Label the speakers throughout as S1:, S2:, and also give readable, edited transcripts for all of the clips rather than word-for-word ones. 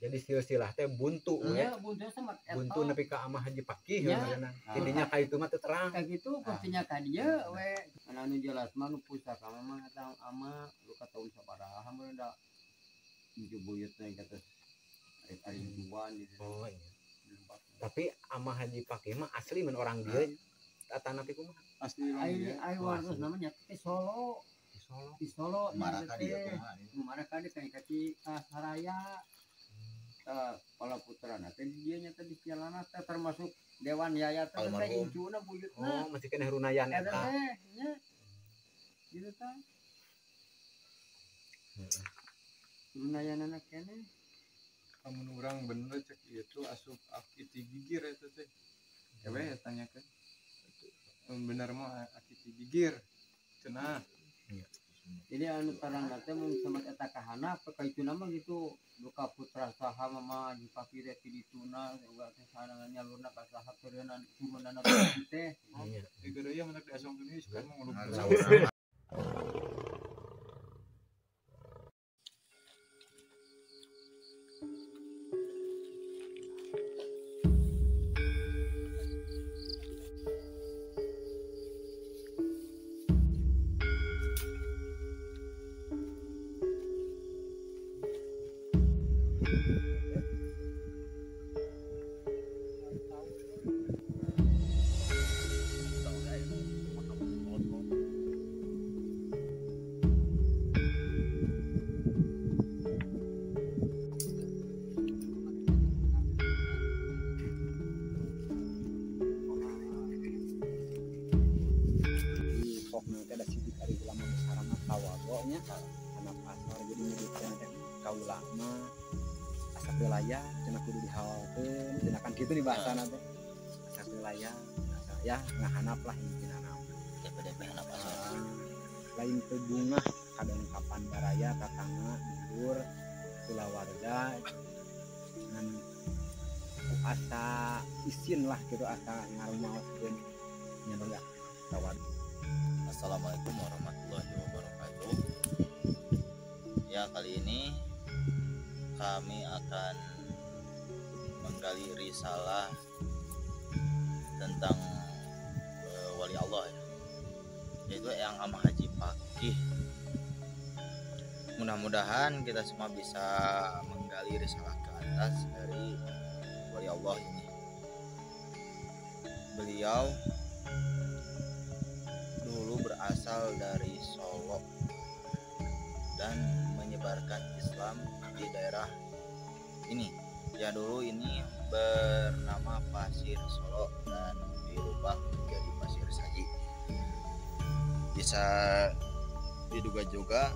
S1: Jadi silsilah teh buntu we.
S2: Iya, buntu sama eta.
S1: Buntu nepi ka Amah Haji Pakih
S2: Ya.
S1: ngaranna. Tidinya ka itu mah teu terang.
S2: Kayak gitu pastinya ka dieu we. Anu jelas mah nu pusaka mah eta ama lu ka taun sabaraha mun da incu buyut teh kata ari juan gitu.
S1: Oh iya. Tapi Amah Haji Pakih mah asli mun orang dieu atanapi kumaha?
S3: Asli orang dieu.
S2: Ai wartos namanya teh Solo.
S1: Di Solo.
S2: Di Solo
S4: Maraka dieu kumaha?
S2: Maraka dieu ka Saraya. Kepala putra teh dia nyata di Cialana teh termasuk Dewan Yaya teh teh incuna buyutna.
S1: Oh, masih keneh runayan
S2: eta teh nya. Gitu tah. Runayanana keneh.
S3: Amun urang bener cek ieu tuh asup aki ti gigir eta teh. Ewe tanyakeun. Bener mah aki ti gigir. Cenah.
S1: Iya.
S2: Jadi anu tarang teh mun samet eta kahana ka itu nama gitu duka putra saha mama di Pakih teh di dituna uga teh sarangan nyalurna ka saha turunanna teh.
S1: Iya.
S3: Di geureuya menak diasongkeun ieu suka mah nguluk.
S1: Gitu di bahasa nanti asal wilayah ya ngahanap lah intina naon
S4: DPDP hanap asal
S1: lain teu bungah kadang kapan baraya tatangga dulur kulawarga ngan asa isin lah gitu asa ngarumaoskeun nya ya tawad.
S4: Assalamualaikum warahmatullahi wabarakatuh. Ya, kali ini kami akan menggali risalah tentang wali Allah ya, yaitu Eyang Amah Haji Pakih. Mudah-mudahan kita semua bisa menggali risalah ke atas dari wali Allah ini. Beliau dulu berasal dari Solo dan menyebarkan Islam di daerah ini. Ya, dulu ini bernama Pasir Solo dan dirubah menjadi Pasir Saji. Bisa diduga juga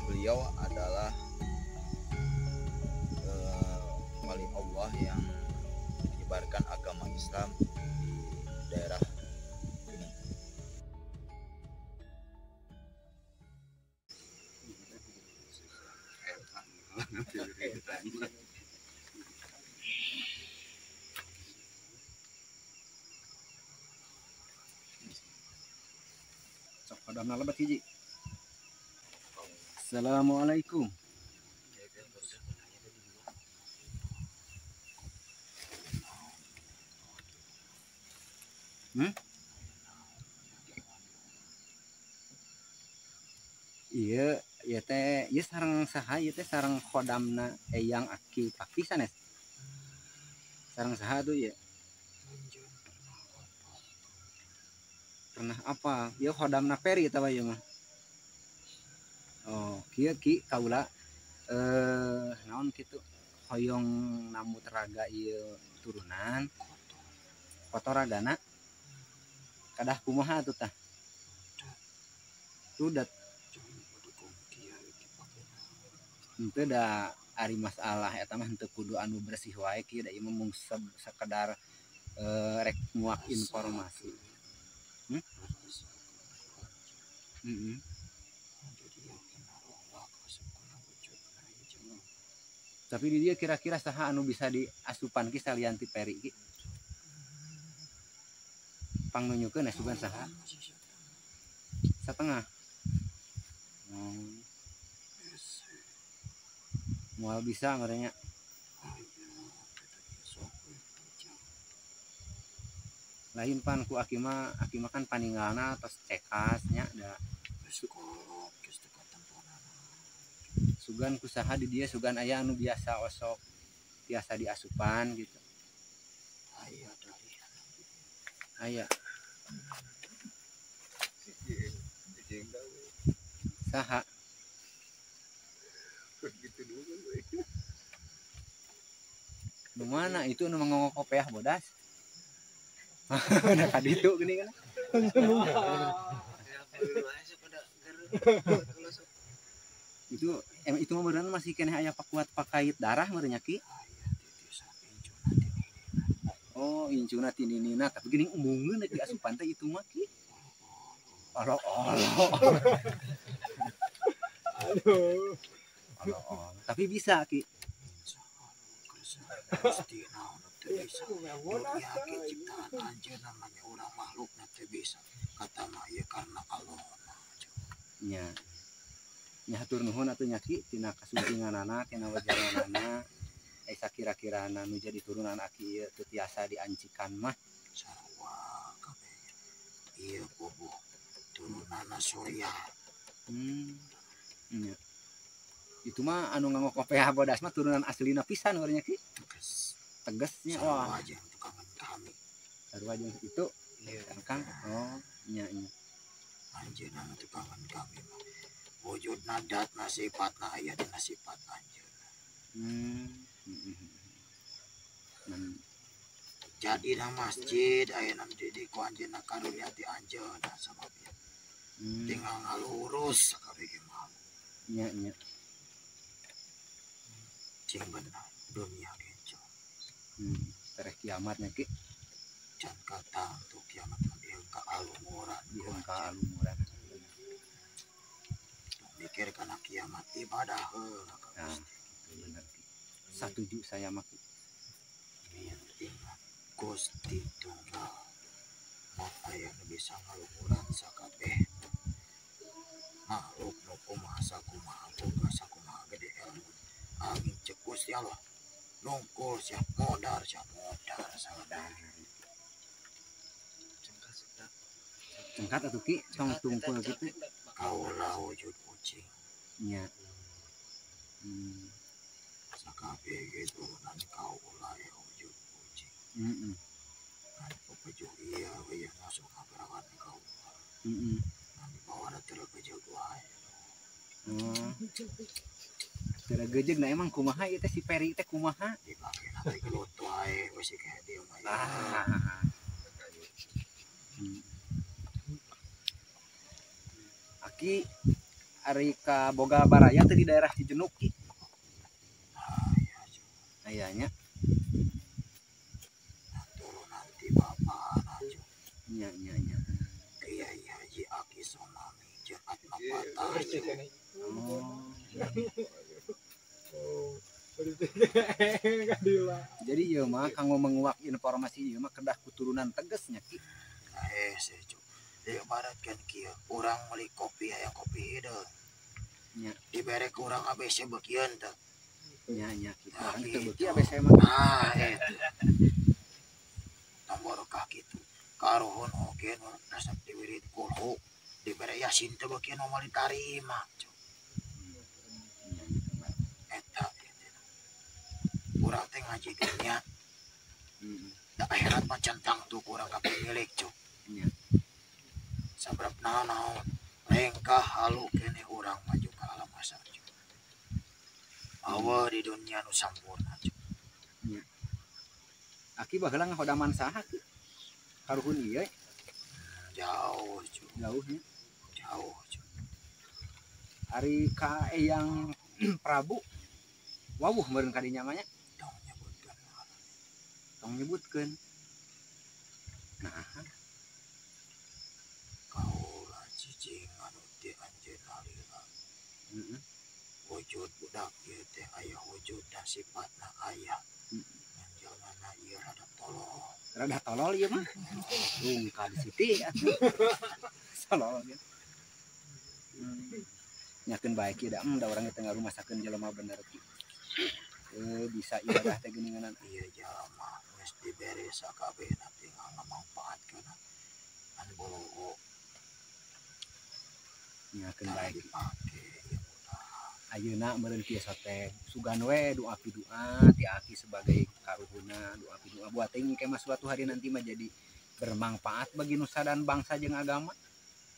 S4: beliau adalah wali Allah yang menyebarkan agama Islam di daerah ini.
S1: Kodamna lebet hiji. Assalamualaikum. Iya, ieu teh ieu sareng saha ieu teh sareng khodamna Eyang Aki Pakih sanes. Sareng saha tuh ieu? Pernah apa? Ieu khodamna Peri eta ieu mah. Oh, kieu ki kaula naon kitu hoyong namut raga ieu turunan. Kotor ragana. Kadah kumaha atuh tah? Rudat. Henteu da ari masalah eta mah henteu kudu anu bersih wae kieu da ieu mah mung sekedar rek nguak informasi. Tapi di dia kira-kira saha anu bisa diasupan ki salian ti Peri ki? Pangnunjukeun asupan saha? Setengah. Moal bisa merenya. Lain pan ku aki mah kan paninggalna tos cekas nya da
S5: geus kolot geus teu katemponan.
S1: Sugan kusaha di dieu sugan aya anu biasa osok tiasa diasupan gitu.
S5: Aya dalian.
S1: Aya. Saha? Nu mana itu nu mangongok kopeah bodas? Nah kaditu gini kan. Itu itu mah beneran masih keneh aya pakuat pakait darah meureun nya Ki. Oh, incuna ti ninina tapi geuning embungeun rek diasupan teh itu mah Ki. Olo-olo.
S3: Aduh.
S1: Olo-olo. Tapi bisa Ki.
S5: Gusti naon teu bisa. Dunia ge ciptaan anjeun namanya urang makhlukna teu bisa. Kata mah ieu karena Allah.
S1: Nya. Nya hatur nuhun atuh nya Ki tina kasumpinganana tina wejanganana. Sakira-kirana nu jadi turunan aki ieu teu tiasa diancikan mah
S5: sarua kabeh ieu boboh turunanna Surya.
S1: Nya. Itu mah anu nganggo kopeah bodas mah turunan aslina pisan urang nya Ki.
S5: Teges.
S1: Tegesnya wah.
S5: Sarua jeung tukangan kami.
S1: Sarua jeung itu. Kang. Oh, nya nya.
S5: Anjeunna tukangan kami mah. Wujudna datna sifatna aya dina sifat anjeunna. Jadi na masjid aya di ku anjeunna karunia ti anjeunna sabab ieu. Tinggal ngalurus sakabeh ge mah.
S1: Nya nya.
S5: Cing bener dunia ge.
S1: Tereh kiamat nya Ki.
S5: Can katang tuh kiamat mah dieu ka alumuran.
S1: Dieu ka alumuran.
S5: Mikir kana kiamat ibadah heula ka
S1: Nah,
S5: Gusti.
S1: gitu bener Ki. Satuju saya mah Ki.
S5: Ingat Gusti tunggal mah aya nu bisa ngaluhuran sakabeh makhluk nu kumaha sakumaha boga sakumaha gede ilmu angin cek Gusti Allah nungkul sia modar sadar.
S1: Cengkat atuh Ki tong tungkul kitu
S5: kaula wujud kucing
S1: nya.
S5: Sakabeh ge turunan kaula ya wujud kucing.
S1: Heeh.
S5: Kan pepejuh ieu we masuk ka perawan kaula.
S1: Heeh.
S5: Kan dibawa teu regejeug wae.
S1: Oh. Teu regejeug na emang kumaha ieu teh si Peri teh kumaha?
S5: Dipake na teh gelut wae we si kae dieu mah.
S1: Ah. Aki ari ka boga baraya teh di daerah Cijenuk Ki. Aya nya.
S5: Turunan ti bapana cu.
S1: Nya nya nya.
S5: Kiai Haji Aki Somami jeung Atma Patah.
S1: Oh. Jadi ieu mah kanggo menguak informasi ieu mah kedah kuturunan tegesnya Ki.
S5: Hese cu. Diibaratkeun kieu, urang meuli kopi hayang kopi hideung.
S1: Nya.
S5: Dibere ku urang ABC beukieun teh.
S1: Nya nya kitu.
S5: Nah,
S1: Urang teu
S5: gitu.
S1: beuki ABC mah.
S5: Ah eta. Tong barokah kitu. Karuhun oge nu resep diwirid kulhu dibere yasin teu beukieun moal ditarima cu.
S1: Nya nya.
S5: Eta intina. Urang teh ngaji dunya.
S1: Heeh.
S5: Da akhirat mah centang tuh ku urang ka pemilik cu.
S1: Nya.
S5: Sabrap naon-naon lengkah halu keneh urang maju ka alam asar cu. Awa di dunia nu sampurna cu.
S1: Nya. Aki baheula ngahodaman saha Ki? Karuhun ieu
S5: Jauh cu.
S1: Jauh nya.
S5: Jauh cu.
S1: Ari ka Eyang Prabu wawuh meureun ka dinya mah nya.
S5: Tong nyebutkeun.
S1: Tong nyebutkeun. Nah,
S5: kaula cicing anu ti anjeunna lila.
S1: Heeh.
S5: Wujud budak ieu teh aya wujudna sifatna aya. Ngan jalmana ieu rada tolol.
S1: Rada tolol ieu mah. Rungkad siti atuh. Tolol ge. Nyakeun bae kieu da da urang teh ngarumasakeun jelema bener ki. Bisa ibadah teh geuninganan.
S5: Ieu jalma geus Geus dibere sakabehna tinggal ngamangpaatkeun an bologo.
S1: Nyakeun bae
S5: dipake.
S1: Ayeuna meureun kieu teh sugan we doa pidu'a ti aki sebagai karuhuna doa pidu'a buat teuing ke mah suatu hari nanti mah jadi bermanfaat bagi nusa dan bangsa jeung agama.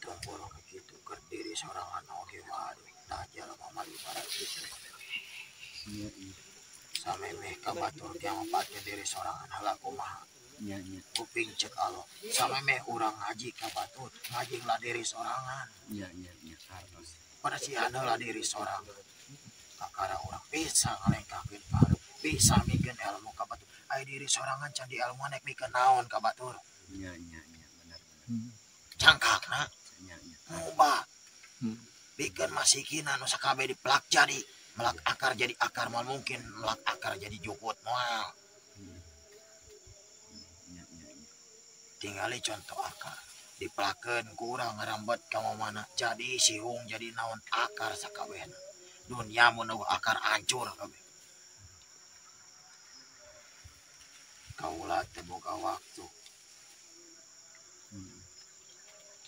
S5: Tong bolong kitu keur diri sorangan oge waduh tah jalma mah ibarat kitu.
S1: Nya nya.
S5: Samemeh ka batur ge manfaatkeun diri sorangan heula kumaha.
S1: Nya nya.
S5: Kuping cek Allah samemeh urang ngaji ka batur ngaji lah diri sorangan.
S1: Nya nya nya hartos.
S5: Pada si lah diri sorangan kakara urang bisa ngalengkahkeun kahareup bisa mikeun ilmu ka batur aya diri sorangan can di ilmu nek mikeun naon ka batur.
S1: Nya nya nya bener bener.
S5: Cangkakna
S1: nya nya
S5: ngubah bikeun masikina nu sakabeh dipelak jadi melak akar jadi akar moal mungkin melak akar jadi jukut moal.
S1: Nya nya nya.
S5: Tingali contoh akar dipelakeun ku urang ngarambet ka mana jadi sihung jadi naon akar sakabehna dunia mun eueuh akar hancur kabeh. Kaula teh boga waktu.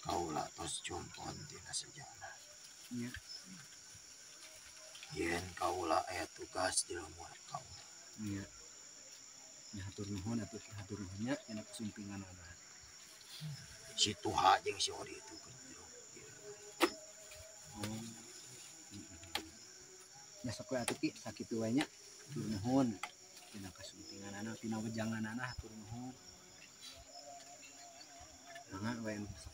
S5: Kaula tos jumpon tina sejarah.
S1: Nya.
S5: Yen kaula aya tugas di lembur kaula.
S1: Nya. Nya hatur nuhun atuh hatur nuhun nya cenah kasumpinganana.
S5: Si Tuha jeung si Odi itu kan jero.
S1: Oh. Nya sok we atuh Ki sakitu we nya. Hatur nuhun tina kasumpinganana tina wejanganana hatur nuhun. Mangga we anu sok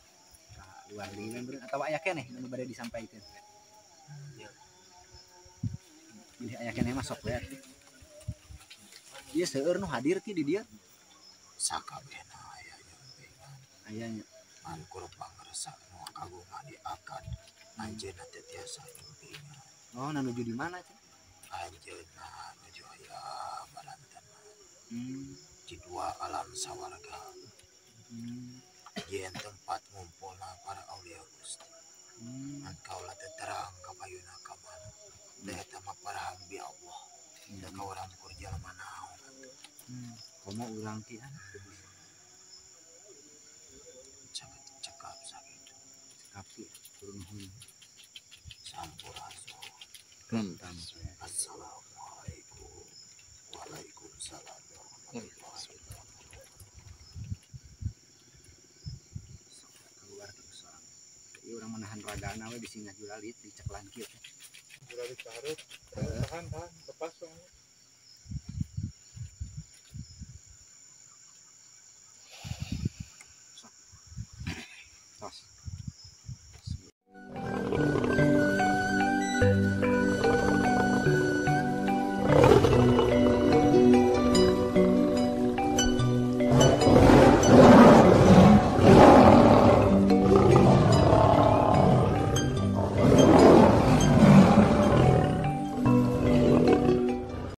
S1: ka luar deui we meureun atawa aya keneh anu bade disampaikeun. Bilih aya keneh mah sok we atuh. Ieu seueur nu hadir Ki di dieu.
S5: Sakabehna aya nyumpingan.
S1: Aya nya.
S5: An kur pangersa nu kagungan di akad anjeunna teh tiasa nyumpingan.
S1: Oh, na nuju di mana cenah?
S5: Anjeunna nuju aya Baranten. Di dua alam sawarga. Yen tempat ngumpulna para aulia Gusti. An kaula teh terang ka payuna ka mana. Da eta mah para hambi Allah. Da ka urang kur jalma naon atuh.
S1: Komo urang ki ah teu bisa.
S5: Cekap sakitu.
S1: Cekap ki turun nuhun.
S5: Sampurasun. Assalamualaikum. Waalaikumsalam warahmatullahi wabarakatuh.
S1: Sok keluar terus orang. Ieu urang menahan ragana we bisi ngajulalit diceklan kieu teh.
S3: Julalit ka hareup. Tahan tahan lepas soalnya.